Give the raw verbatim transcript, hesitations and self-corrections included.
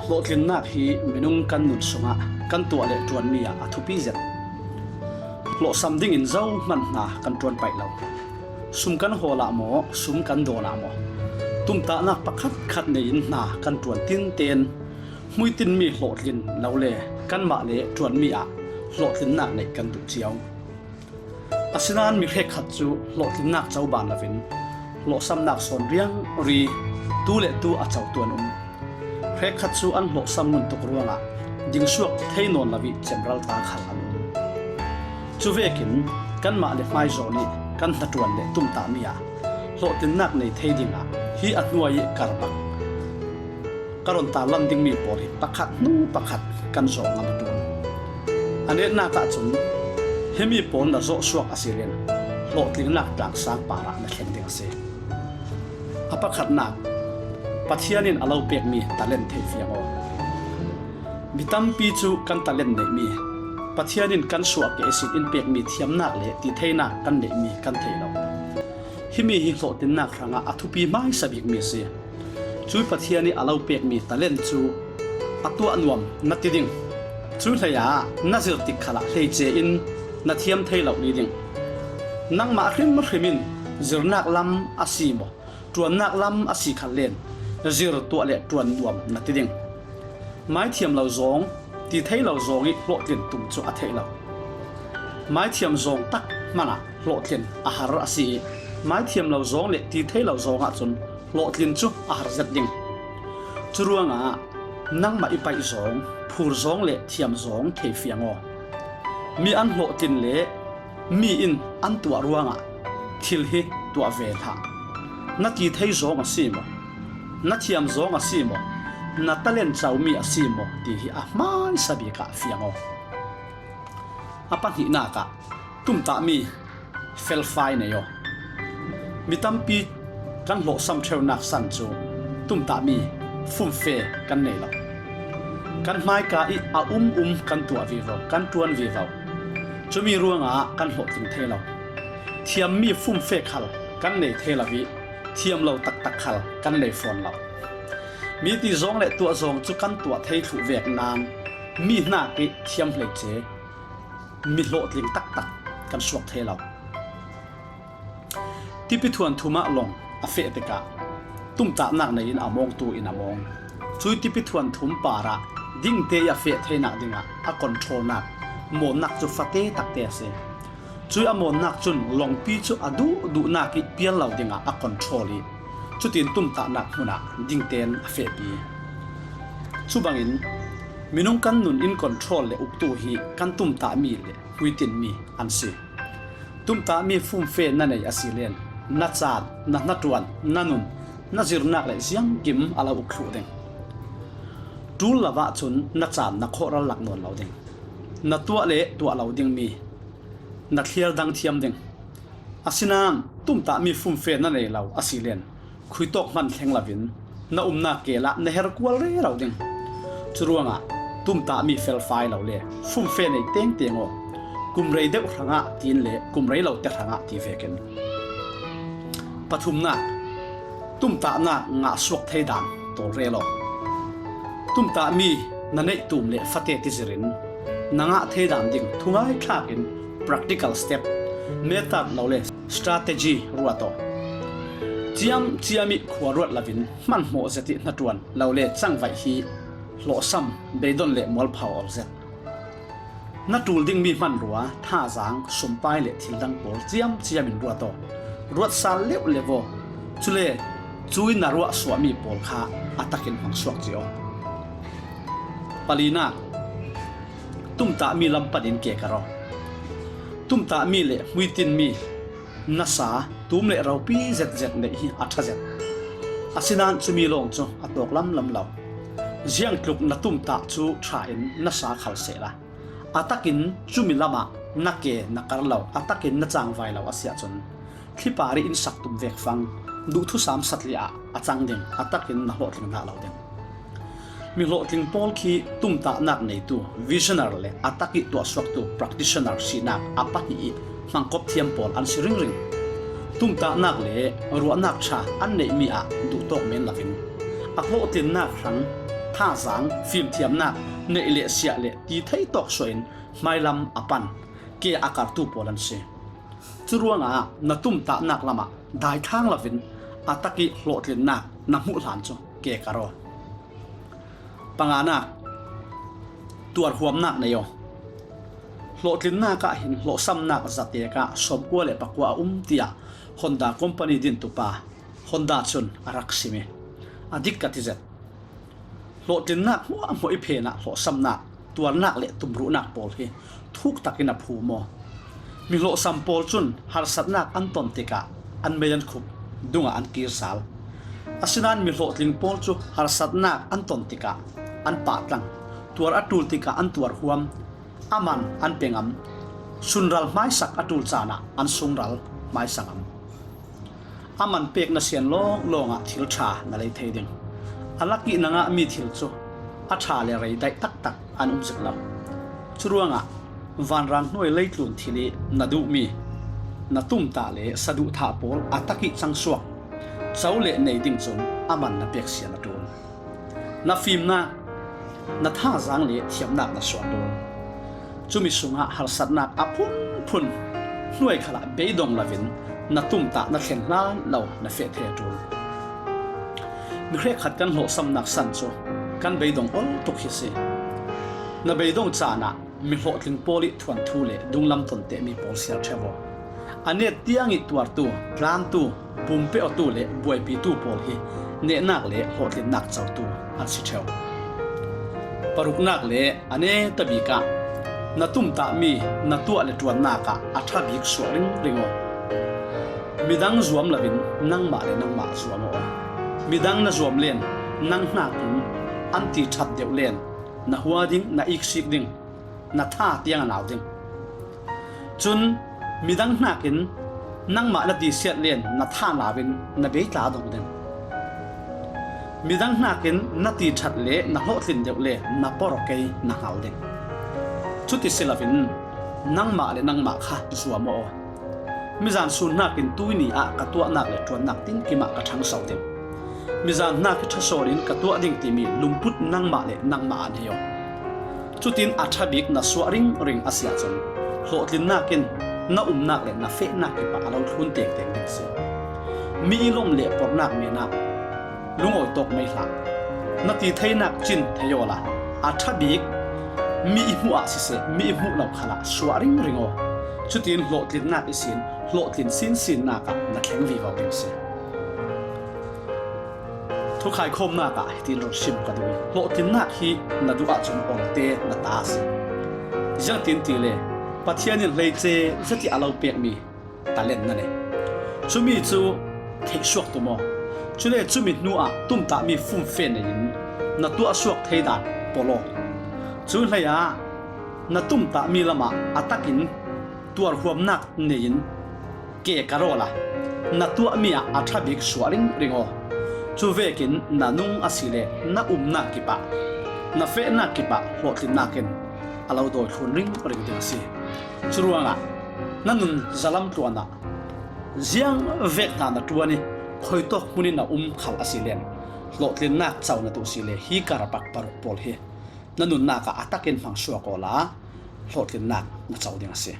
Hlawhtlinnak hi minung kan nun sungah kan tuah le ṭuanmi ah a thupi zet. Hlawhsam dingin zohman hna kan ṭuan paih lo. Sum kan hawl ah maw, sum kan dawn ah maw, tumtahnak pakhatkhat nei in hna kan ṭuan tinten hmuitinmi hlawhtlin lo le kanmah le ṭuanmi ah hlawhtlinnak neih kan duh cio. Asinain mi hrekkhat cu hlawhtlinnak coban loin hlawhsamnak sawn riangri tu le tu a co tuan um. Hrekkhat cu an hlawhsam ngun tuk ruangah dingsuak thei nawn lo ih cemral ta khal an um. Cuvekin kanmah le hmaizawh nih kan hnaṭuan le tumtahmi ah hlawhtlinnak nei thei dingah hi a hnuai ih kar bak ka run tarlan dingmi pawl hi pakhat hnu pakhat kan zawh ngam a ṭul. A netnak ahcun himi pawl na zawh suak a si len hlawhtlinnak tlangsang parah na thleng ding a si. A pakhatnak, Pathian in a lo pekmi talent theih fiang aw. Mi tampi cu kan talent neihmi, Pathian in kan suah keh ihsin in pekmi thiamnak le titheinak kan neihmi kan thei lo. Himi hi hlawhtlinnak hrangah a thupi hmaisa bikmi a si. Cui Pathian ih a lo pekmi talent cu a tuah nuam na ti ding. Cui hleiah na zir tik khalah hleice in na thiam thei lo ni ding. Nangmah hrimhrim in zirnak lam a si maw, ṭuannak lam a si khal len zir tuah le ṭuan nuam na ti ding. Maithiam lo zawng, ti thei lo zawng ih hlawhtlin tum cu a theih lo. Maithiam zawng tak hmanah hlawhtlin a har a si ih, maithiam lo zawng le ti thei lo zawng ahcun hlawhtlin cu a har zet ding. Curuangah nangmah i paih zawng, phur zawng le thiam zawng thei fiang aw. Mi an hlawhtlin le mi in an tuah ruangah thil hi tuah ve hlah. Na ti thei zawng a si maw? Na thiam zawng a si maw? Na talent comi a si maw? Ti hi a hmaisa bikah fiang aw. A pahnihnak ah tumtahmi felfai nei aw. Mi tampi kan hlawhsam ṭheunak san cu tumtahmi fumfe kan nei lo. Kan hmaika ih a umum kan tuah vivo, kan ṭuan vivo. Cumi ruangah kan hlawhtling thei lo. Thiammi fumfe khal kan nei thei lo ih thiam lo taktak khal kan nei fawn lo. Mi ti zawng le tuah zawng cu kan tuah thei thluh vek nain mi hnak ih thiam hleice, mi hlawhtling taktak kan suak thei lo. Tipi thuan thum ah lawng a feh tikah tumtahnak nei in a mawngtu in a mawng. Cui tipi thuan thum parah dingte ih a feh theinak dingah a controlnak mawnnak cu fate takte a si. Cui a mawnnak cun lawngpi cu a duh duhnak ih pial lo dingah a control ih cutin tumtahnak hmunah dingten a fehpi. Cubangin minung kan nun in control le uktu hi kan tumtahmi le hmuitinmi an si. Tumtahmi fumfe na nei a si len na caan, na hnaṭuan, na nun, na zirnak le ziangkim a lo uk thluh ding. Ṭul lo ahcun na caan na khawhral lak nawn lo ding. Na tuah le tuah lo dingmi na thliar dang thiam ding. Asinain tumtahmi fumfe na nei lo a si len khuitawk hman thleng loin na umnak kel ah na her kual rero ding. Curuangah tumtahmi felfai lo le fumfe nei tengteng aw. Kum rei deuh hrangah tiin le kum rei lo te hrangah ti vekin. Pathumnak, tumtahnak ngah suak thei dan tawlrel aw. Tumtahmi na neih tum le fate tizir in na ngah thei dan ding thungai thlak in practical step, method lo le strategy ruat aw. Ciamciam ih khua ruat loin hmanhmawh zet ih hnaṭuan lo le cangvaih hi hlawhsam, beidon le mualpho ol zet. Na ṭul dingmi hmanrua, thazaang, sumpai le thil dang pawl ciamciam in ruat aw. Ruat sal leuhleuh aw. Cule cui na ruah suahmi pawl kha a takin hmang suak cio. Palinak, tumtahmi lam panin ke kar aw. Tumtahmi le hmuitinmi nasa, tum le ropi zetzet neih hi a ṭha zet. Asinain cumi lawng cu a tawk lamlam lo. Ziangtluk na tumtah cu ṭha in nasa khal sehla, a takin cumi lamah na ke na kar lo, a takin na cangvai lo a si ahcun, thlipar ih in sak tum vek fang, duhthusam satliah a cang ding, a takin na hlawhtling hna lo ding. Mi hlawhtling pawl khi tumtahnak neitu, visioner le a tak ih tuahsuaktu, practitioner sinak a pahnih ih hmangkop thiam pawl an si ringring. Tumtahnak le ruahnak ṭha an neihmi ah duhtawk men loin a hlawhtlinnak hrang thazang, fimthiamnak, neih le siah le ti thei tawk suahin hmailam a pan ke a kartu pawl an si. Curuangah na tumtahnak lamah daithang lovin a takih hlawhtlinnak na hmuh hlan cu ke kar aw. Panganak, tuarhuamnak nei aw. Hlawhtlinnak ah hin hlawhsamnak zatek ah sawmkua le pakua a um, tiah Honda company dintupa Honda cun a rak sim i, a dik ka ti zet. Hlawhtlinnak hmuahhmuah i phen ah hlawhsamnak, tuarnak le tumruhnak pawl hi thuk takin a phum aw. Mi hlawhsam pawl cun harsatnak an ton tikah an mei an khup, dungah an kir sal. Asinain mi hlawhtling pawl cu harsatnak an ton tikah an pahtlang, tuar a ṭul tikah an tuarhuam, a man an pe ngam, sunral hmaisak a ṭul caan ah an sungral hmaisak ngam. A man pek na sian lawnglawng ah thil ṭha na lei thei ding. A lak i na ngahmi thil cu a ṭha le rei daih taktak an um zik lo. Curuangah vanrang hnuai leitlun thil i na duhmi na tumtah le saduhthah pawl a takih cangsuak co le nei ding cun a man na pek sian a ṭul. Na fimnak, na thazang le thiamnak na suah ṭul. Cumi sungah harsatnak a phunphun hnuai khalah beidong lovin na tumtah na thlen hlan lo na feh thei a ṭul. Mi hrekkhat kan hlawhsamnak san cu kan beidong ol tuk hi si. Na beidong caan ah mi hlawhtling pawl i thuanthu le dunglam ton tehmi pawl siar ṭheu aw. A net tiang i tuartu, tlantu, pumpeuhtu le buaipitu pawl hi nehnak le hlawhtlinnak cotu an si ṭheu. Paruknak le a netabik ah na tumtahmi na tuah le ṭuannak ah a ṭha bik suah ringring aw. Midang zuam lovin nangmah le nangmah zuam aw. Midang na zuam len nang hnakin an ti ṭhat deuh len na hua ding, na iksik ding, na tha tiang a nau ding. Cun midang hnakin nangmah na tisiat len na tha nauvin na beitla dong ding. Midang hnakin na ti ṭhat le na hlawhtlin deuh le na porokei na hngal ding. Cuti si loin nangmah le nangmah kha zuam aw. Mizan sun hnakin tuini ah ka tuahnak le ṭuannak tinkim ah ka ṭhangso ding. Mizan hnak i ṭha sawlin ka tuah ding timi lumput nangmah le nangmah an hi aw. Cutin a ṭha bik na suah ringring a si ahcun hlawhtlinnak in na umnak le na fehnak kipah a lo thlun tektek ding a si. Mi i lawmh le porhnak men ah lungawi tawk mei hlah. Na ti theinak cin thei awla a ṭha bik mi i hmuh ah siseh, mi i hmuh lo khalah suah ringring aw. Cutin hlawhtlinnak ihsin hlawhtlin sinsinnak ah na thleng vivo ding a si. Thukhaikhawmnak ah hitin run sim ka duh i, hlawhtlinnak hi na duh ahcun orte na ta a si. Ziangtin tile Pathian in hleice zati a lo pekmi talent na nei. Cumi cu theihsuak tum aw. Cule cumi hnu ah tumtahmi fumfe nei in na tuahsuak thei dan pol aw. Cu hlei ah na tumtahmi lamah a takin tuarhuamnak nei in ke kar awla na tuahmi ah a ṭha bik suah ringring aw. Cu vekin na nung a si le na umnak kipah, na fehnak kipah hlawhtlinnak in a lo dawi thlun ringring ding a si. Curuangah na nun zalam tluan ah ziang vek hna na ṭuan i khuitawk hmun in na um khal a si len hlawhtlinnak co na tuh si le hi kar bak paruk pawl hi na nunnak ah a takin hmang suak awla hlawhtlinnak na co ding a si.